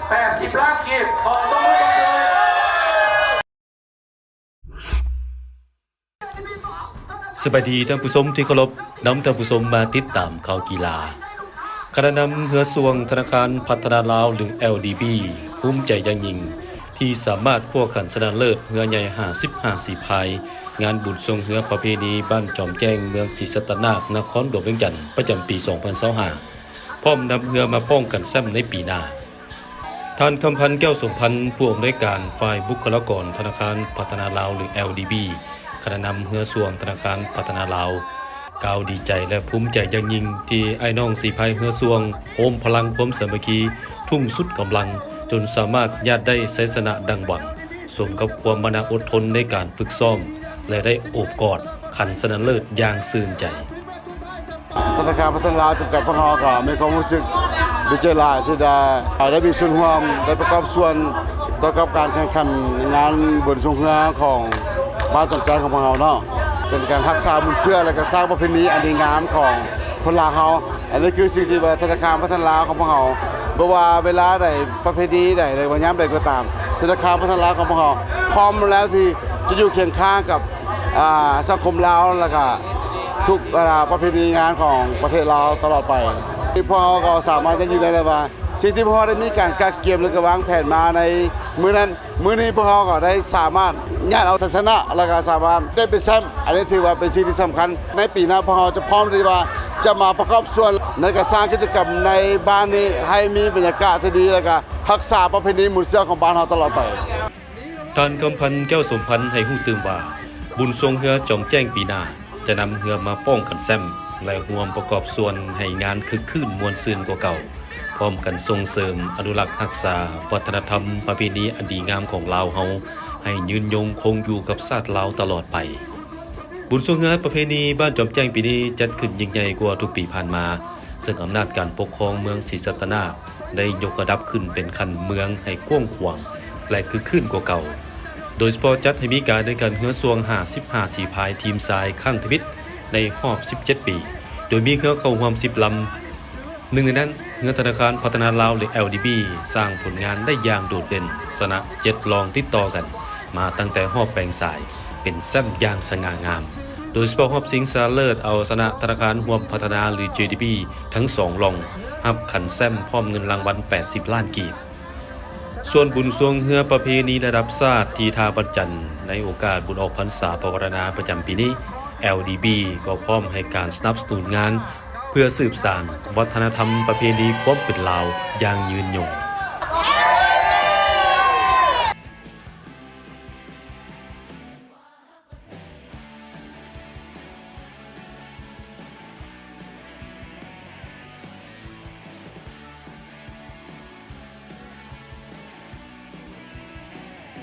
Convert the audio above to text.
ແປດສິບລ້ານກີບ ຂໍຕົບມື ສະບາຍດີທ່ານຜູ້ຊົມທີ່ເຄົາລົບ, ນຳທ່ານຜູ້ຊົມມາຕິດຕາມຂ່າວກິລາ. ຄະນະນຳເຮືອຊ່ວງທະນາຄານພັດທະນາລາວ ຫຼື ແອລດີບີ ພູມໃຈຢ່າງຍິ່ງ ທີ່ສາມາດຄວ້າຂັນຊະນະເລີດເຮືອໃຫຍ່ຫ້າສິບຫ້າສີພາຍ ງານບຸນຊ່ວງເຮືອປະເພນີບ້ານຈອມແຈ້ງ ເມືອງສີສັດຕະນາກ ນະຄອນຫຼວງວຽງຈັນ ປະຈຳປີສອງພັນຊາວຫ້າ ພ້ອມນຳເຮືອມາປ້ອງກັນແຊ້ມໃນປີໜ້າ. ທ່ານ ຄຳພັນ ແກ້ວສົມພັນ ຜູ້ອຳນວຍການຝ່າຍບຸກຄະລາກອນທະນາຄານພັດທະນາລາວ ຫຼື ແອລດີບີ ຄະນະນຳເຮືອຊ່ວງທະນາຄານພັດທະນາລາວ ກ່າວດີໃຈ ແລະ ພູມໃຈຢ່າງຍິ່ງທີ່ອ້າຍນ້ອງສີພາຍເຮືອຊ່ວງ ໂຮມພະລັງຄວາມສາມັກຄີ ທຸ່ມສຸດກຳລັງ ຈົນສາມາດຍາດໄດ້ໄຊຊະນະດັ່ງຫວັງ, ສົມກັບຄວາມມານະອົດທົນໃນການຝຶກຊ້ອມ ແລະ ໄດ້ໂອບກອດຂັນຊະນະເລີດຢ່າງຊື່ນໃຈ. ທະນາຄານພັດທະນາລາວຈຳກັດພວກເຮົາກໍມີຄວາມຮູ້ສຶກດີໃຈຫຼາຍທີ່ໄດ້ ໄດ້ມີສ່ວນຮ່ວມ ໄດ້ປະກອບສ່ວນຕໍ່ກັບການແຂ່ງຂັນງານບຸນຊ່ວງເຮືອຂອງບ້ານຈອມແຈ້ງຂອງພວກເຮົາເນາະ. ເປັນການຮັກສາມູນເຊື້ອ ແລະ ກໍສ້າງປະເພນີອັນດີງາມຂອງຄົນລາວເຮົາ. ອັນນີ້ຄືສິ່ງທີ່ວ່າທະນາຄານພັດທະນາລາວຂອງພວກເຮົາ ບໍ່ວ່າເວລາໃດ ປະເພນີໃດ ຫຼືວ່າຍາມໃດກໍຕາມ ທະນາຄານພັດທະນາລາວຂອງພວກເຮົາພ້ອມແລ້ວທີ່ຈະຢູ່ຄຽງຂ້າງກັບ ອ່າ ສັງຄົມລາວ ແລ້ວກະທຸກ ອ່າ ປະເພນີງານຂອງປະເທດລາວຕະຫຼອດໄປ. ພວກເຮົາກໍສາມາດຢັ້ງຢືນໄດ້ເລີຍວ່າ ສິ່ງທີ່ພວກເຮົາໄດ້ມີການກະກຽມ ແລະ ກະວາງແຜນມາໃນມື້ນັ້ນ ມື້ນີ້ພວກເຮົາກໍໄດ້ສາມາດຍາດເອົາໄຊຊະນະ ແລ້ວກໍສາມາດໄດ້ເປັນແຊ້ມ. ອັນນີ້ຖືວ່າເປັນສິ່ງທີ່ສຳຄັນ. ໃນປີໜ້າພວກເຮົາຈະພ້ອມທີ່ວ່າຈະມາປະກອບສ່ວນໃນການສ້າງກິດຈະກຳໃນບ້ານນີ້ ໃຫ້ມີບັນຍາກາດທີ່ດີ ແລ້ວກໍຮັກສາປະເພນີມູນເຊື້ອຂອງບ້ານເຮົາຕະຫຼອດໄປ. ທ່ານ ຄຳພັນ ແກ້ວສົມພັນ ໃຫ້ຮູ້ຕື່ມວ່າ ບຸນຊ່ວງເຮືອຈອມແຈ້ງປີໜ້າ ຈະນຳເຮືອມາປ້ອງກັນແຊ້ມ ແລະ ຮ່ວມປະກອບສ່ວນໃຫ້ງານຄຶກຄື້ນມ່ວນຊື່ນກວ່າເກົ່າ, ພ້ອມກັນສົ່ງເສີມອະນຸລັກຮັກສາວັດທະນະທຳປະເພນີອັນດີງາມຂອງລາວເຮົາ ໃຫ້ຍືນຍົງຄົງຢູ່ກັບຊາດລາວຕະຫຼອດໄປ. ບຸນຊ່ວງເຮືອປະເພນີບ້ານຈອມແຈ້ງປີນີ້ຈັດຂຶ້ນຍິ່ງໃຫຍ່ກວ່າທຸກປີຜ່ານມາ, ເຊິ່ງອຳນາດການປົກຄອງເມືອງສີສັດຕະນາກ ໄດ້ຍົກລະດັບຂຶ້ນເປັນຂັ້ນເມືອງໃຫ້ກວ້າງຂວາງ ແລະ ຄຶກຄື້ນກວ່າເກົ່າ, ໂດຍສະເພາະຈັດໃຫ້ມີການແຂ່ງຂັນເຮືອຊ່ວງຫ້າສິບຫ້າສີພາຍທີມຊາຍຄັ້ງທຳອິດໃນຮອບສິບເຈັດປີ ໂດຍມີເຮືອເຂົ້າຮ່ວມສິບລຳ. ໜຶ່ງໃນນັ້ນ ເຮືອທະນາຄານພັດທະນາລາວ ຫຼື ແອລດີບີ ສ້າງຜົນງານໄດ້ຢ່າງໂດດເດັ່ນ, ຊະນະເຈັດລອງຕິດຕໍ່ກັນມາຕັ້ງແຕ່ຮອບແບ່ງສາຍ, ເປັນແຊ້ມຢ່າງສະຫງ່າງາມ. ໂດຍສະເພາະຮອບຊິງຊະນະເລີດ ເອົາຊະນະທະນາຄານຮ່ວມພັດທະນາ ຫຼື ເຈດີບີ ທັງສອງລອງ ຮັບຂັນແຊ້ມພ້ອມເງິນລາງວັນແປດສິບລ້ານກີບ. ສ່ວນບຸນຊ່ວງເຮືອປະເພນີລະດັບຊາດທີ່ທ່າວັດຈັນ ໃນໂອກາດບຸນອອກພັນສາພະວັດທະນາປະຈຳປີນີ້, ແອລດີບີ ກໍພ້ອມໃຫ້ການສະໜັບສະໜູນງານ ເພື່ອສືບສານວັດທະນະທຳປະເພນີຄວາມເປັນລາວຢ່າງຍືນຍົງ.